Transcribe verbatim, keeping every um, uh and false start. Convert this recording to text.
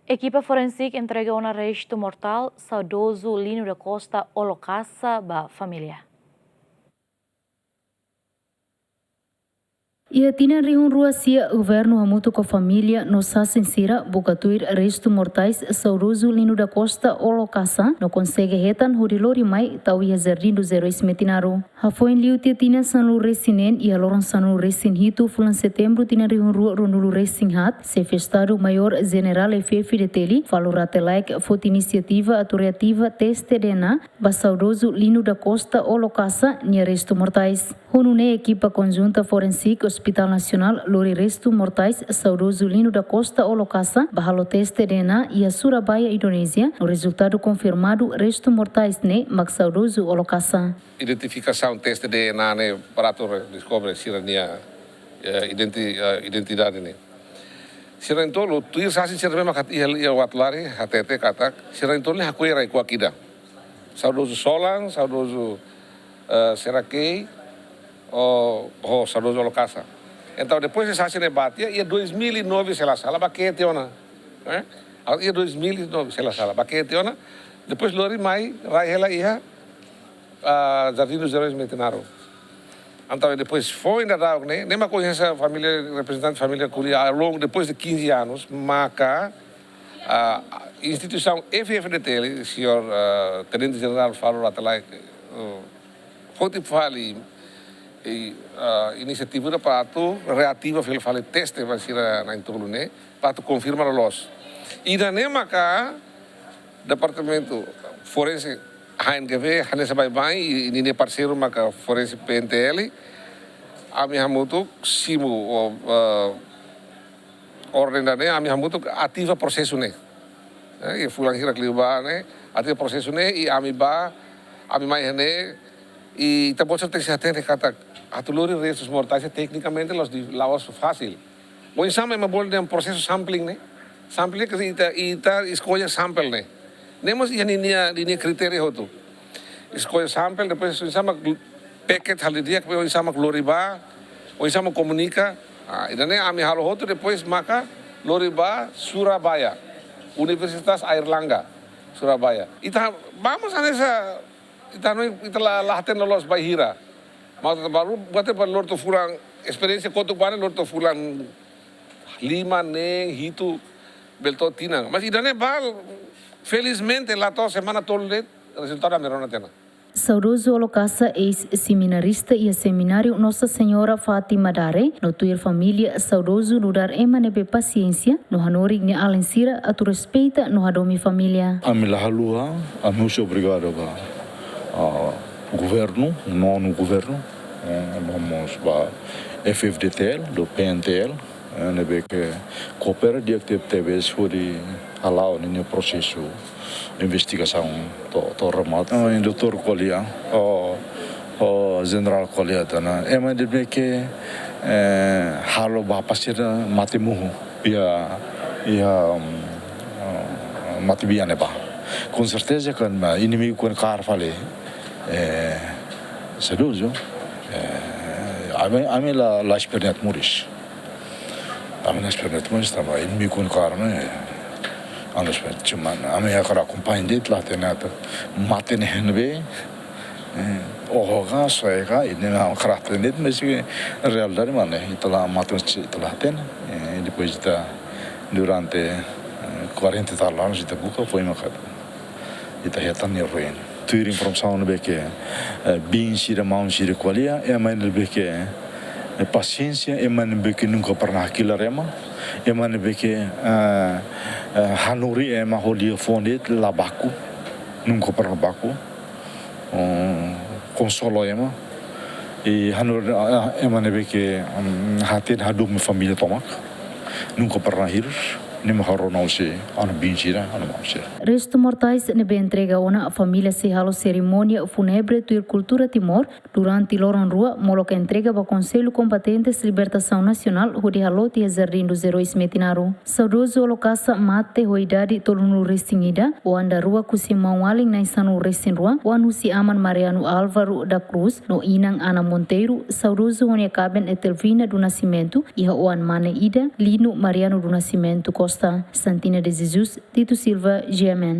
Ekipa forensik entrega ona restu mortál saudozu Lino da Costa Olokasa ba família. Iha tinan rihun rua sia, governu hamutuk ho família no sasin sira buka tuir restu mortais saudozu Lino da Costa Olokasa no konsege hetan hodi lori mai tau iha Jardim dos Heróis Metinaro. Hafoin liu tiha tinan sanulu resin neen, iha loron sanulu resin hitu fulan Setembru tinan rihun rua ruanulu resin haat, Xefe Estadu Maiór Jenerál F F D T L, Falo Rate Laek, foti inisiativa atu realiza teste D N A ba saudozu Lino da Costa Olokasa nia restu mortais. Ho nune'e ekipa konjunta forensik Hospital Nasionál lori restu mortais saudozu Lino da Costa Olokasa ba halo teste D N A iha Surabaya, Indonézia, no rezultadu konfirmadu restu mortais ne'e mak saudozu Olokasa. Identifikasaun teste D N A ne'e para atu re-, deskobre sira-nia, eh, identi-, eh, identidade ne'e. Sira na'in-tolu, tuir sasin sira ne'ebé mak iha, iha Uatolari, hatete katak sira na'in-tolu ne'e hakoi rai kuak ida. Saudozu Solan, saudozu, eh, Serakei, ho, ho saudozu Olokasa. Entaun, depois de sasin ne'e bá tiha, iha dois mil e nove, se la sala, bá ke'e tiha ona. Eh? Iha dois mil e nove, se la sala, bá ke'e tiha ona. Depois lori mai, rai hela iha, ah, Jardim dos Heróis Metinaro. Entaun, depois foin daudauk ne'e, ne'e mak oinsá família, reprezentante família ko'alia, ao longo, depois de quinze anos, maka, ah, instituisaun F F D T L, señór, ah, Tenente Jenerál Falo Rate Laek, eh, foti fali, eh, ah, inisiativa ida para atu reativa fali, fali teste ba sira na'in-tolu ne'e, para atu konfirma loloos. Ida-ne'e maka Departamentu Forense H N K V, hanesan baibain, i, i ninia parseiru maka Forense P N T L, ami hamutuk simu, o, eh, orden ida-ne'e, ami hamutuk ativa prosesu ne'e. Eh, i fulan hirak liubá ne'e, ativa prosesu ne'e, i ami bá, ami mai iha ne'e, i ita-boot sira tenke hatene katak atu lori restus mortais, teknikamente la'ós di, la'ós fasil. Oinsá mak ema bolu dehan prosesu sampling ne'e. Sampling ke ita, ita eskolla sampel ne'e. Ne'e mós iha ninia, ninia kritériu hotu. Eskolla sampel, depois oinsá mak paket halo di'ak, depois oinsá mak lori bá, oinsá mak komunika. Ah, ida-ne'e ami halo hotu, depois maka lori bá Surabaya. Universitas Airlangga, Surabaya. Ita, vamos hanesan, ita no, ita la, la hatene loloos bainhira. Mas baru, buat ida para lori to'o fulan, esperiénsia kotuk bá ne'e lori to'o fulan lima, neen, hitu, bele to'o tinan. Mas ida-ne'e bá, felizmente, la to'o semana tolu de'it, rezultadu ami rona tiha ona. Saudozu Olokasa eis-seminarista iha Semináriu Nossa Senhora Fátima Dare, no tuir família saudozu nu'udar ema ne'ebé pasiénsia, no hanorin nia alin sira atu respeita no hadomi família. Ami la haluha, ami husu obrigadu ba, ah, governu, nonu governu, eh, no mós ba F F D T L, no P N T L, eh, ne'ebé ke koopera di'ak tebetebes hodi hala'o ninia prosesu investigasaun to'o, to'o remata. Ah, i doutór ko'alia, o, o jenerál ko'alia tiha ona, ema ne'ebé ke, eh, halo ba pasiénsia mate muhu iha, iha, mm, ah, matebian ne'ebá. Com certeza, kuandu inimigu kuandu kaer fali, eh, saudozu, eh, ami, ami la, la espera atu moris. Ami la espera atu moris, tanba inimigu kuandu kaer ne'e, ami la espera, cuma ami hakarak akompaña de'it, la hatene atu mate ne'e ne'ebé, eh, oho ka, soe ka, i ne'e mak hakarak hatene de'it, mas ke realidade mak ne'e, ita la mate, ita la hatene, eh, depois ita durante, eh, quarenta e tal anos ita buka, foin maka ita hetan nia ruin. Tuir informasaun ne'ebé ke, eh, biin sira, maun sira ko'alia, ema ne'ebé ke, eh, pasiénsia, ema ne'ebé ke nunka pernah hakilar ema, ema ne'ebé ke, eh, eh, hanorin ema ho lia foun de'it la baku, nunka pernah baku. Oh, konsola ema. I hanorin, ah, ema ne'ebé ke, mm, hatene hadomi família tomak. Nunka pernah hirus, ne'e mak halo ona husi ami-nia biin sira, ami-nia maun sira. Restu mortais ne'ebé entrega ona família sei halo serimónia fúnebre tuir kultura Timor durante loron rua, molok entrega ba Konsellu Kombatentes Libertasaun Nasionál hodi halo tiha Jardim dos Heróis Metinaro. Saudozu Olokasa mate ho idade tolunulu resin ida, oan daruak husi maun-alin na'in sanulu resin rua, oan husi aman Mariano Álvaro da Cruz, no inan Ana Monteiro, saudozu ho nia kaben Etelvina do Nascimento, iha oan mane ida, Lino Mariano do Nascimento Costa. Santina de Jesus, Tito Silva, G M N.